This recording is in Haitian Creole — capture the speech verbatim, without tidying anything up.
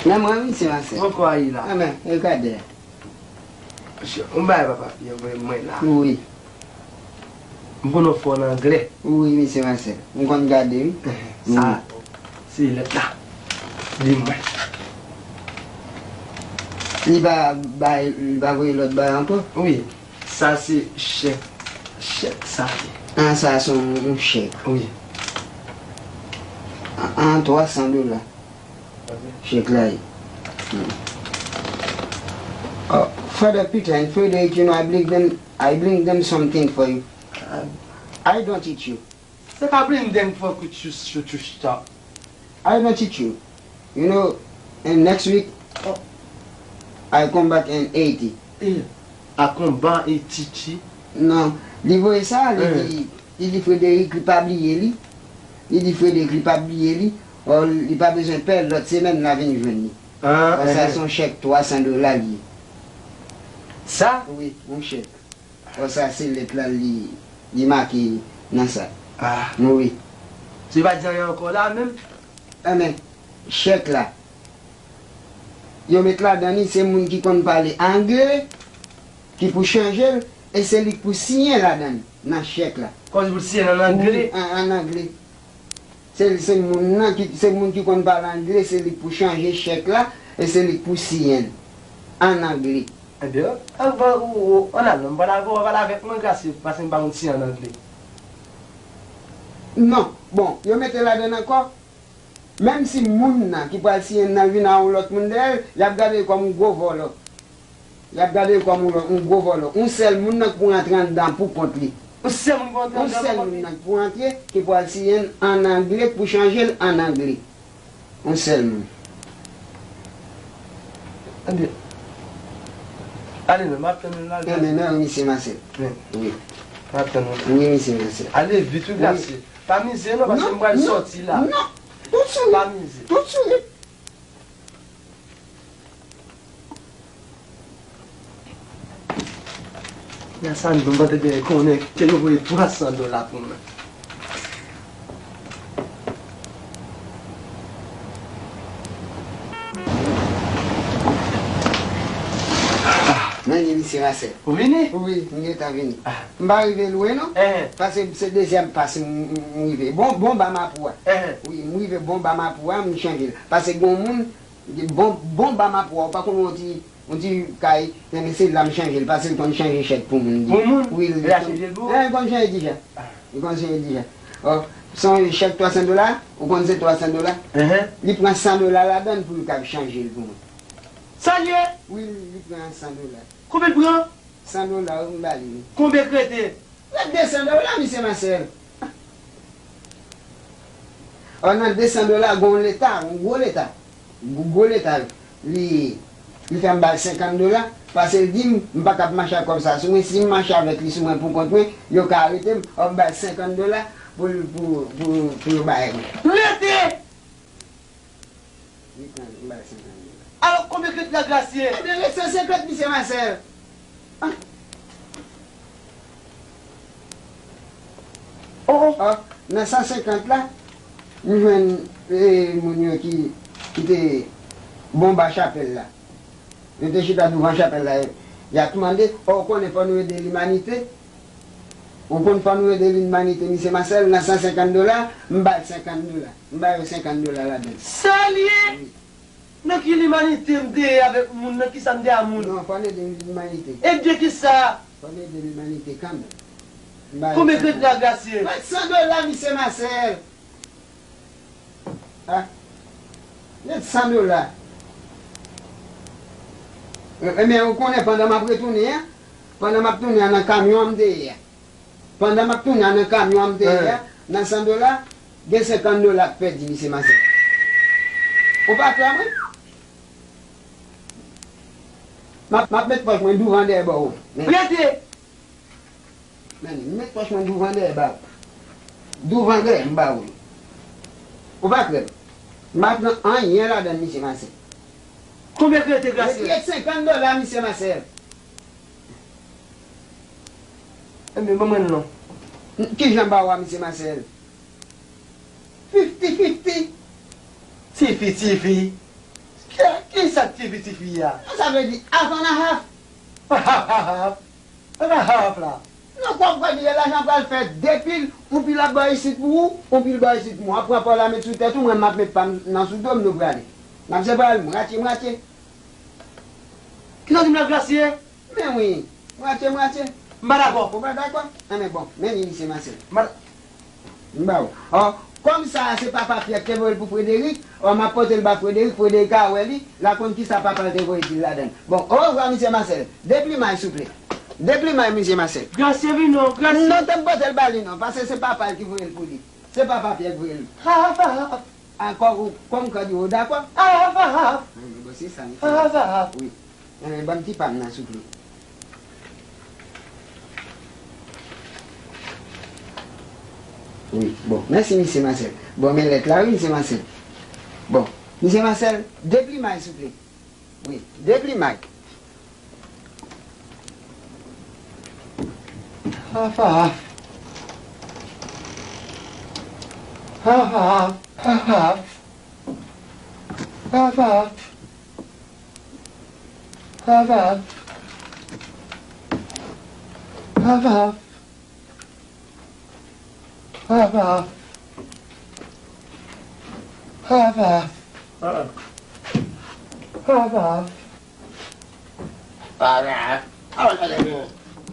Nan mwen, wi, se Masè. Mwen kwè li la. Anben, e gade a. Yon bagay papa fi an voye mwen la. Wi. M konn ofri w an anglè. Wi, misye Masè. M konn gade, wi. Sa, se lèt la. Li mwen. Li pa bay, li pa voye lòt bagay ankò? Wi. Sa se chèk. Chèk sa ye. Ah, sa se yon, yon chèk. Wi. Ah, ah, twa san dola. Chèk la ye. Hmm. Oh, Father Peter and Frederick, you know, I bring them, I bring them something for you. I don't eat you. Se ka bring them for you to, to, to stop. I don't eat you. You know, and next week, oh, I come back and eat it. Eh, I come back and eat it. Non, li voye sa, li di, li di Frederick, li pa bliye li. Li di Frederick, li pa bliye li. Or, li pa bezwen pè, lòt semèn, l a vin jwenn li. Ah, or, sa se yon chèk twa san dola li ye. Sa? Wi, yon chèk. Or, sa se lèt la, li, li make nan sa. Ah. Wi. Se pa di anyen ankò la menm? Anben, chèk la. Yo met ladan li, se moun ki konn pale angle ki pou chanje l, e se li k pou siyen ladan l, nan chèk la. Kòm si pou siyen l an angle? Wi, an, an angle. Se, se moun nan ki, se moun ki konn pale angle, se li k pou chanje chèk la, e se li k pou siyen l an angle. Ebyen, anvan ou, ou, ann al non, m pral avè w, w pale avèk mwen, Grasye, paske m pa konn siyen an angle. Non, bon, yo mete ladan l ankò. Menm si moun nan ki pral siyen nan vin a yon lòt moun dèyè l, y ap gade l kòm yon gwo vòlò. Y ap gade l kòm yon lòt, yon gwo vòlò. Yon sèl moun nan k pou rantre anndan pou kont li. Yon sèl moun pou rantre anndan pou kont li? Yon sèl moun nan k pou rantre, ki pral siyen an angle, k pou chanje l an angle. Yon sèl moun. Ebyen, ale non, m ap tann ou la. Ebyen, mèsi, misye Masèl. Wi. M ap tann ou la. Wi, misye Masèl. Ale vit, wi, Grasye. Pa mize non, paske m pral sòti la. Non, non. Tout sou li. Pa mize. Tout sou li. Nan sa, nou pa te gen konnen ke yo voye twa san dola pou mwen. Ah, men misye Masèl. Ou vini? Wi, m gentan vini. Ah. M pa rive lwen non. Paske se dezyèm pas m, m, m rive. Bon, bon ba mapou a. Wi, m rive bon ba mapou a, m chanje l. Paske gen yon moun, bon, bon ba mapou a, ou pa konn yon ti, yon ti kay, men se la m chanje l, paske l konn chanje chèk pou moun. Pou moun? Wi, l konn chanje l pou ou? Li konn chanje deja. Li konn chanje deja. Oh, se yon chèk twa san dola, ou konn se twa san dola? Li pran san dola ladan l pou l ka chanje l pou mwen. Sa l ye? Wi, li pran san dola. Konbyen l pran? San dola, wi, m ba li, wi. Konbyen k rete? Rete de san dola, misye Masèl. Ò, nan de san dola, gon leta, yon gwo leta. Gwo, gwo leta, li, li fè m ba l senkant dola, paske l di m, m pa kab mache ak kòb sa sou mwen. Si m mache avèk li sou mwen pou kont mwen, yo ka arete m. Ò, m ba l senkant dola pou, pou, pou, pou yo bay mwen. Rete! Li pran, m ba l senkant dola. Alò, konbyen k ret la, Grasye? Ebyen, ret san senkant, misye Masèl. Ah. Oh, oh. Ah, nan san senkant la, m jwenn, eh, moun yo ki, ki te bon ba chapèl la. Yo te chita douvan chapèl la, y ap mande, oh, ou konnen fò nou ede limanite? Ou konn fò nou ede limanite, misye Masèl, nan san senkant dola, m ba l senkant dola. M ba yo senkant dola ladan l. Sa l ye? Wi. Nan ki limanite m te ye avèk moun? Nan kisa m te a moun? Non, fò n ede limanite. Ede kisa? Fò n ede limanite kanmenm. M ba yo senkant. Konbyen k ret la, Grasye? Ret san dola, misye Masèl. Ah. Ret san dola. E, ebyen, ou konnen pandan m ap retounen an, pandan m ap tounen an nan kamyon an m te ye a. Pandan m ap tounen an nan kamyon an m te ye a, nan san dola, gen senkant dola k pèdi, misye Masèl. Ou pa kwè mwen? M ap, m ap met pòch mwen douvan dèyè ba ou. Rete! Men, m met pòch mwen douvan dèyè ba ou. Douvan dèyè, m ba ou. Ou pa kwè m. M pa pran anyen ladan l, misye Masèl. Konbyen k rete, Grasye? Ret senkant dola, misye Masèl. Ebyen, ban mwen l non. Kijan m ba ou a, misye Masèl? Fifty fifty? Tifi, tifi. Ki, ki sa k tifi, tifi a? Sa vle di half and a half. Half, half, half. Sa pa half la. Non, kòb kòb li ye, lajan pral fè de pil, yon pil ap bò isit pou ou, yon pil bò isit pou mwen. W ap pran pa w la met sou tèt ou, mwen m ap met pa m nan sou do m, nou prale. N ap se pral mwatye mwatye. Kisa w di m la, Glasye? Men wi, mwatye mwatye. M pa dakò. Ou pa dakò? Enben bon, men li, misye Masèl. M pa M ba w. Ò, kòm sa a se papa Pyè ki te voye l pou Frederic, ò, m ap pote l ba Frederic, Frederic a wè li, l a konn kisa papa l te voye di l ladan l. Bon, orevwa, misye Masèl. Deplimay, souple. Deplimay, misye Masèl. Glasye vin non, Glasye. Non, te m pote l ba li non, paske se papa l ki voye l pou li. Se papa Pyè ki voye l. Ha, ha, ha. Ankò, ou, kòm kòd ou, ou dakò? Ah, ah, ah. Bon, se sa, misye. Ah, ah, ah. Wi. Enben, ban m ti pa m nan, souple. Wi, bon. Mèsi, misye Masèl. Bon, men lèt la, wi, misye Masèl. Bon, misye Masèl, deplimay, souple. Wi, deplimay. Half, half. Half, half. Half, half. Half, half. Half, half. Half, half. Half, half. Half, half. Half, half. Half, half.